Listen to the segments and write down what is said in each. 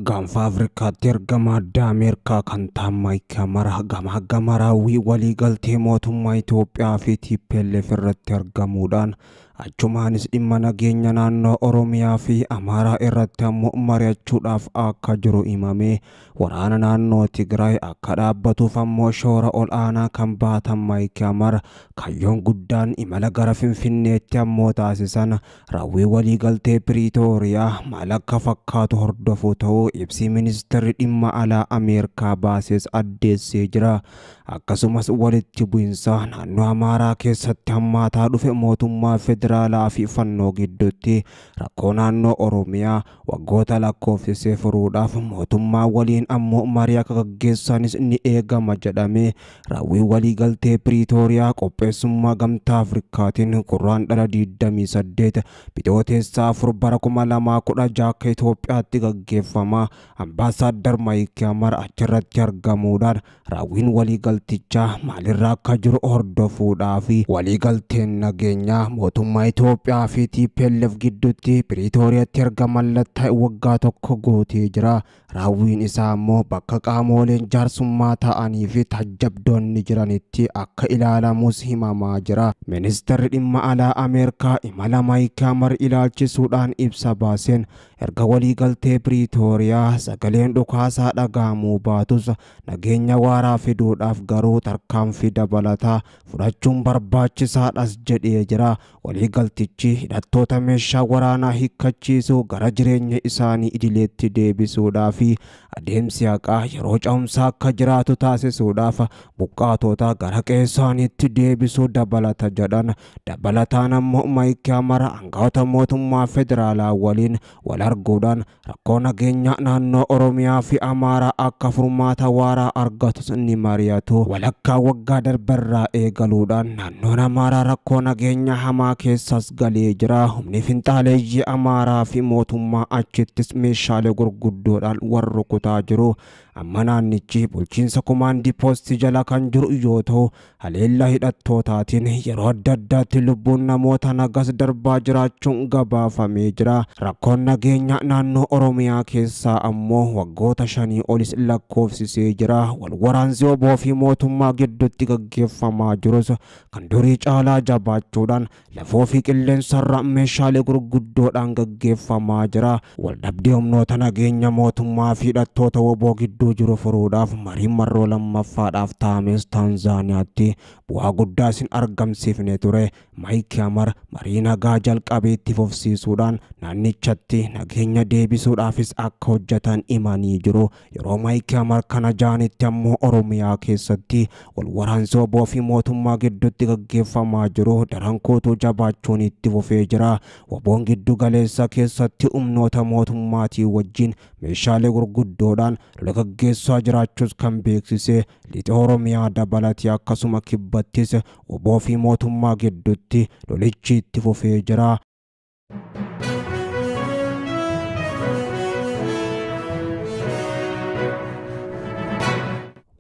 Gaanfa Afrikaatti ergama addaa Ameerikaa kan ta'an Maayik Hamar gama raawwii waliigaltee mootummaa Itoophiyaa fi TPLF irratti argamuudhaan achumaanis dhimma nageenya naannoo Oromiyaa fi Amaaraa irratti ammoo mari'achuudhaaf akka jiru himame. Waraana naannoo Tigraay akka dhaabbatuuf ammoo shoora ol aanaa kan baatan Maayik Hamar kaayyoon guddaan imala gara Finfinneetti ammoo taasisan raawwii waliigaltee Piriitooriyaa maal akka fakkaatu hordofuu ta'uu ibsi ministeerri dhimma alaa Ameerikaa baases addeessee jira. Akkasumas walitti bu'insa naannoo Amaaraa keessatti hammaataa dhufe mootummaa federaalaa fi fannoo gidduutti rakkoo naannoo Oromiyaa waggoota lakkoofsisee furuudhaaf mootummaa waliin ammoo marii akka gaggeessanis ni eegama jedhame. Raawwii waliigaltee Piriitooriyaa qopheessummaa gamtaa Afrikaatiin Guraandhala 28 bitootessa 4 bara 2016 akka Itoophiyaatti gaggeeffama. Ambaasaaddar Maayik Hamar achirratti argamuudhaan raawwiin waliigaltichaa maalirraa akka jiru hordofuudhaaf waliigalteen nageenyaa mootummaa Itoophiyaa fi TPLF gidduutti Piriitooriyaatti erga mallattaa'e waggaa tokko guutee jira. Raawwiin isaa ammoo bakka qaamoleen jaarsummaa ta'anii fi taajjabdoonni jiranitti akka ilaalamus himamaa jira. Ministeerri dhimma alaa Ameerikaa imala Maayik Hamar ilaalchisuudhaan ibsa baaseen erga waliigaltee Piriitooriyaa sagaleen dhukaasaa dhaga'amuu baatus nageenya waaraa fiduudhaaf garuu tarkaanfii dabalataa fudhachuun barbaachisaadhas jedhee jira. Waliigaltichi hidhattoota meeshaa waraanaa hiikkachiisuu gara jireenya isaanii idileetti deebisuudhaa fi adeemsi haqaa yeroo ce'umsaa akka jiraatu taasisuudhaaf buqqaatota gara qe'ee isaaniitti deebisuu dabalata jedhan. Dabalataan ammoo Maayik Hamar aangawoota mootummaa federaalaa waliin wal arguudhaan rakkoo nageenya naannoo Oromiyaa fi Amaaraa akka furmaata waaraa argatus ni mari'atu. Walakkaa waggaa darbarraa eegaluudhaan naannoon Amaaraa rakkoo nageenya hamaa keessas galee jira. Humni finxaaleeyyii Amaaraa fi mootummaa achittis meeshaalee gurguddoodhaan wal rukutaa jiru. Amma naannichi bulchiinsa komaandii poostii jala kan jiru yoo ta'u, haleellaa hidhattootaatiin yeroo adda addaatti lubbuun namoota nagas darbaa jiraachuun gabaafamee jira. Rakkoon nageenya naannoo Oromiyaa keessaa ammoo waggoota 5 olis lakkoofsisee jira. Wal waraansi oboo fi mootummaa gidduutti gaggeeffamaa jirus kan durii caalaa jabaachuudhaan lafoo fi qilleensarra meeshaalee gurguddoodhaan gaggeeffamaa jira. Waldhabdee humnoota nageenya mootummaa fi hidhattoota oboo gidduu jiru furuudhaaf mariin marroo lammaffaadhaaf taa'ames Taanzaaniyaatti bu'aa guddaa isin argamsiifne ture. Maayik Hamar marii nagaa jalqabee itti fufsiisuudhaan naannichatti nageenya deebisuudhaafis akka hojjetan himanii jiru. Yeroo Maayik Hamar kana jaanitti ammoo Oromiyaa keessatti wal waraansi oboo fi mootummaa gidduutti gaggeeffamaa jiru daran kootuu jabaachuun itti fufee jira. Waboon giddu galeessa keessatti humnoota mootummaatii wajjin meeshaalee gurguddoodhaan lola gaggeessaa jiraachuus kan beeksise lixa Oromiyaa dabalatee akkasuma kibbattis oboo fi mootummaa gidduutti lolichi itti fufee jira.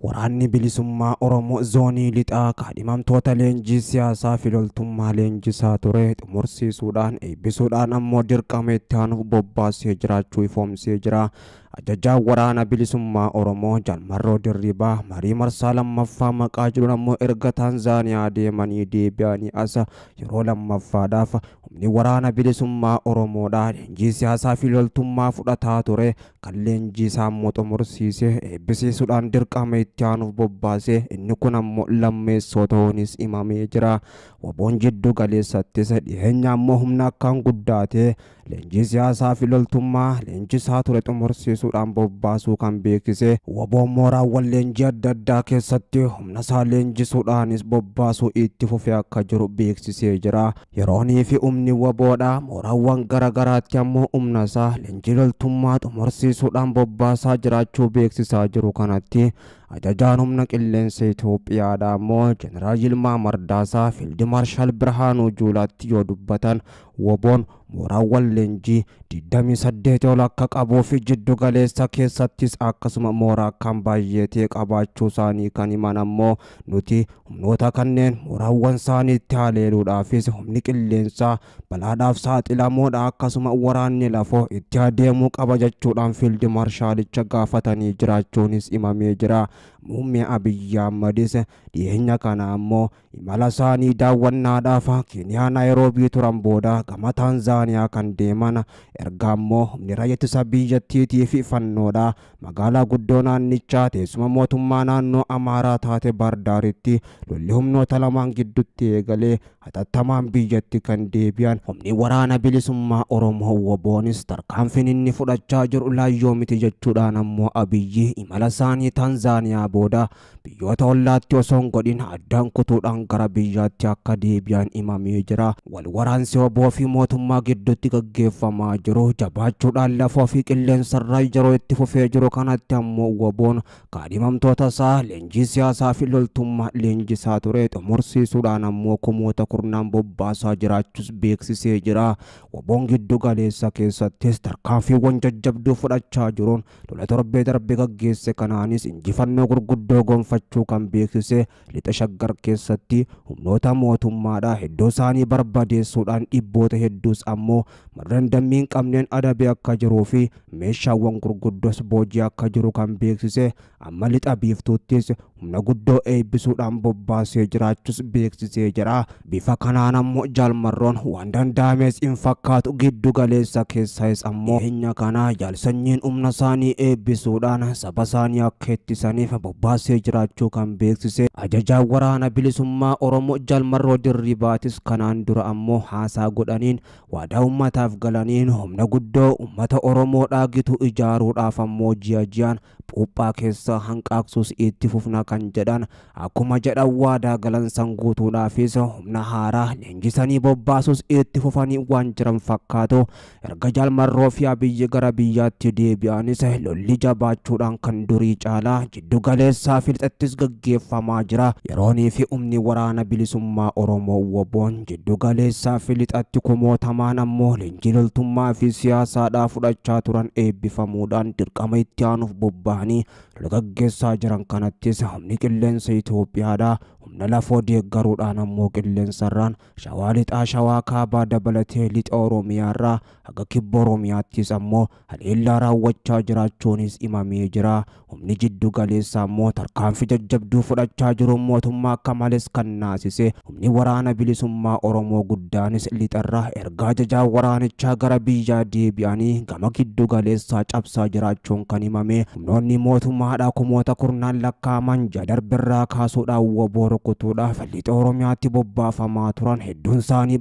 Waraanni bilisummaa Oromoo zoonii lixaa kaadhimamtoota leenjii siyaasaa fi loltummaa leenjisaa ture xumursiisuudhaan eebbisuudhaan ammoo dirqama itti aanuuf bobbaasee jiraachuu ifoomsee jira. Ajajaan waraana bilisummaa Oromoo Jalmarroo Dirribaa marii marsaa lammaffaa maqaa jiruun ammoo erga Taanzaaniyaa deemanii deebi'anii as yeroo lammaffaadhaaf humni waraana bilisummaa Oromoodhaa leenjii siyaasaa fi loltummaa fudhataa ture kan leenjii isaa ammoo xumursiisee eebbisiisuudhaan dirqama itti aanuuf bobbaasee inni kun ammoo lammeessoo ta'uunis himamee jira. Waboon jiddu galeessattis dhiyeenya ammoo humna akkaan guddaatee leenjii siyaasaa fi loltummaa leenjisaa ture xumursiisuudhaan bobbaasuu kan beeksise waboon mooraawwan leenjii adda addaa keessatti humna isaa leenjisuudhaanis bobbaasuu itti fufee akka jiru beeksisee jira. Yeroonii fi humni waboodhaa mooraawwan garaagaraatti ammoo humna isaa leenjii loltummaa xumursiisuudhaan bobbaasaa jiraachuu beeksisaa jiru kanatti Ajajaan humna qilleensa Itoophiyaadha ammoo Jeneraal Yilmaa Mardaasaa Fiild Maarshaal Birhaanuu Juulaatti yoo dubbatan WBOn mooraawwan leenjii 28 ol akka qabuu fi jiddu galeessa keessattis akkasuma mooraa kan baay'ee qabaachuu isaanii kan himan ammoo nuti humnoota kanneen mooraawwan isaaniitti haleeluudhaafis humni qilleensaa balaadhaaf saaxilamoodha akkasuma waraanni lafoo itti adeemuu qaba jechuudhaan Fiild Maarshaalicha gaafatanii jiraachuunis himamee jira. Muummee Abiyyi Ahmadis dhiyeenya kana ammoo imala isaanii daawwannaadhaaf Keeniyaa Naayiroobii turan booda gama Taanzaaniyaa kan deeman erga ammoo humni raayyaa ittisa biyyattiitii fi fannoodha magaalaa guddoo naannichaa teessuma mootummaa naannoo Amaaraa taate Baardaaritti lolli humnoota lamaan gidduutti eegalee hatattamaan biyyatti kan deebi'an humni waraana bilisummaa Oromoo WBOnis tarkaanfiin inni fudhachaa jiru laayyoo miti jechuudhaan ammoo Abiyyi imala isaanii Taanzaaniyaa booda biyyoota ollaatti osoo hin godhin addaan kutuudhaan gara biyyaatti akka deebi'an himamee jira. Wal waraansi WBO fi mootummaa gidduutti gaggeeffamaa jiru jabaachuudhaan lafoo fi qilleensarraa yeroo itti fufee jiru kanatti ammoo WBOn kaadhimamtoota isaa leenjii siyaasaa fi loltummaa leenjisaa ture xumursiisuudhaan ammoo kumoota kurnaan bobbaasaa jiraachuus beeksisee jira. WBOn giddu galeessa keessattis tarkaanfiiwwan jajjabduu fudhachaa jiruun lola torbee darbe gaggeesse kanaanis injifannoo gurguddoo gonfachuu kan beeksise lixa Shaggar keessatti humnoota mootummaadha hedduu isaanii barbadeessuudhaan dhibboota hedduus ammoo marran dammii hin qabneen adabee akka jiruu fi meeshaawwan gurguddoos boojii akka jiru kan beeksise amma lixa biiftuuttis humna guddoo eebbisuudhaan bobbaasee jiraachuus beeksisee jira. Bifa kanaan ammoo Jaalmarroon waan danda'ames hin fakkaatu giddu galeessa keessaayis ammoo dhiyeenya kana jaalsanyiin humna isaanii eebbisuudhaan saba isaanii akka ittisaniif bobbaasee jiraachuu kan beeksise ajajaan waraana bilisummaa Oromoo Jaalmarroo Dirribaatis kanaan dura ammoo haasaa godhaniin waadaa uummataaf galaniin humna guddoo uummata Oromoo dhaagitu ijaaruudhaaf ammoo ji'a ji'aan puuphaa keessaa hanqaaqsuus itti fufna kan jedhan akkuma jedhan waadaa galan san guutuudhaafis humna haaraa leenjisanii bobbaasus itti fufanii waan jiran fakkaatu. Erga Jaalmarroo fi Abiyyi gara biyyaatti deebi'anis lolli jabaachuudhaan kan durii caalaa jiddu galeessaa fi lixattis gaggeeffamaa jira. Yeroonii fi humni waraana bilisummaa Oromoo WBOn jiddu galeessaa fi lixatti kumootamaan ammoo leenjii loltummaa fi siyaasaadhaa fudhachaa turan eebbifamuudhaan dirqama itti aanuuf bobba'anii lola gaggeessaa jiran kanattis humni qilleensa Itoophiyaadhaa humna lafoo deeggaruudhaan ammoo qilleensarraan Shawaa lixaa Shawaa kaabaa dabalatee lixa Oromiyaarraa haga kibba Oromiyaattis ammoo haleellaa raawwachaa jiraachuunis himamee jira. Humni jiddu galeessaa ammoo tarkaanfii jajjabduu fudhachaa jiru mootummaa akka malees kan naasise humni waraana bilisummaa Oromoo guddaanis lixarraa ergaa ajajaa waraanichaa gara biyyaa deebi'anii gama giddu galeessaa cabsaa jiraachuun kan himame. Humnoonni mootummaadhaa kumoota kurnaan lakkaa'aman jadarbirraa kaasuudhaan WBO rukutuudhaaf lixa Oromiyaatti bobbaafamaa turan hedduun isaanii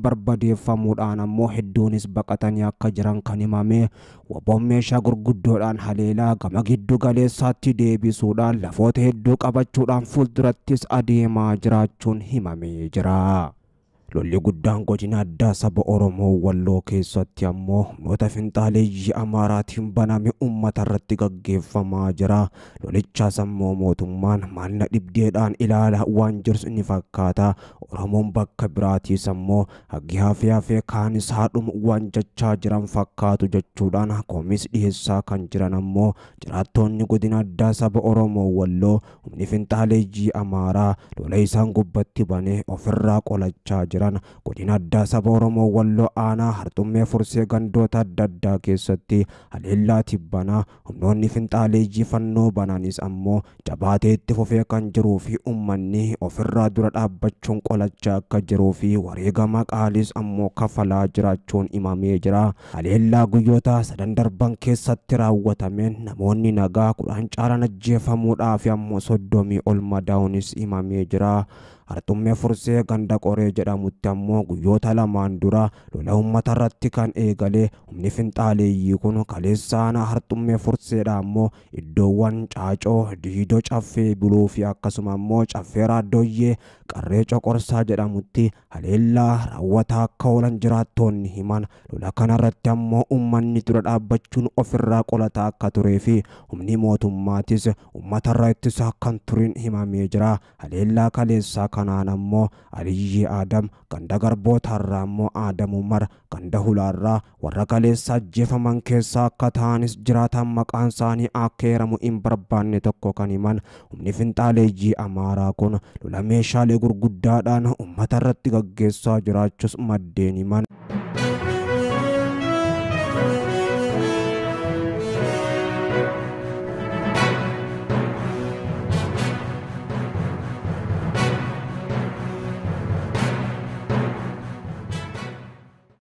barbadeeffamuudhaan ammoo hedduunis baqatanii akka jiran kan himame. WBOn meeshaa gurguddoodhaan haleelaa gama giddu galeessaatti deebisuudhaan lafoota hedduu qabachuudhaan fuuldurattis adeemaa jiraachuun himamee jira. Lolli guddaan godina addaa saba Oromoo Walloo keessatti ammoo humnoota finxaaleeyyii Amaaraatiin baname uummata irratti gaggeeffamaa jira. Lolichaas ammoo mootummaan maalna dhibdeedhaan ilaala waan jirus ni fakkaata. Oromoon bakka biraatiis ammoo haggi hafee hafee kaanis haadhumu waan jechaa jiran fakkaatu jechuudhaan koomis dhiyeessaa kan jiran ammoo jiraattonni godina addaa saba Oromoo Walloo humni finxaaleeyyii Amaaraa lola isaan gubbatti banee ofirraa qolachaa jira. Godina addaa saba Oromoo Walloo aanaa Harxummee Fursee gandoota adda addaa keessatti haleellaa tibbanaa humnoonni finxaaleeyyii fannoo bananis ammoo jabaatee itti fufee kan jiruu fi uummanni ofirraa dura dhaabbachuun qolachaa akka jiruu fi wareegama qaaliis ammoo kafalaa jiraachuun himamee jira. Haleellaa guyyoota sadan darban keessatti raawwatameen namoonni nagaa 10 caalan ajjeefamuudhaaf ammoo 30 ol madaa'uunis himamee jira. Harxummee Fursee ganda Qoree jedhamutti ammoo guyyoota lamaan dura lola uummata irratti kan eegale humni finxaaleeyyii kun kaleessa aanaa Harxummee Furseedha ammoo iddoowwan Caacoo, Diidoo, Caffee Buluu fi akkasuma ammoo Caffee Raaddooyyee Qarree Coqorsaa jedhamutti haleellaa raawwataa akka oolan jiraattoonni himan. Lola kanarratti ammoo uummanni dura dhaabbachuun ofirraa qolataa akka turee fi humni mootummaatis uummatarraa ittisaa kan turin himamee jira. Haleellaa kaleessaa kanaan ammoo Aliyyi Adam ganda Garbootaarraa ammoo Adam Umar ganda Hulaarraa warra kaleessa ajjeefaman keessaa akka ta'anis jiraatan maqaan isaanii akka eeramu hin barbaanne tokko kan himan. Humni finxaaleeyyii Amaaraa kun lola meeshaalee gurguddaadhaan uummata irratti gaggeessaa jiraachus maddeen himan.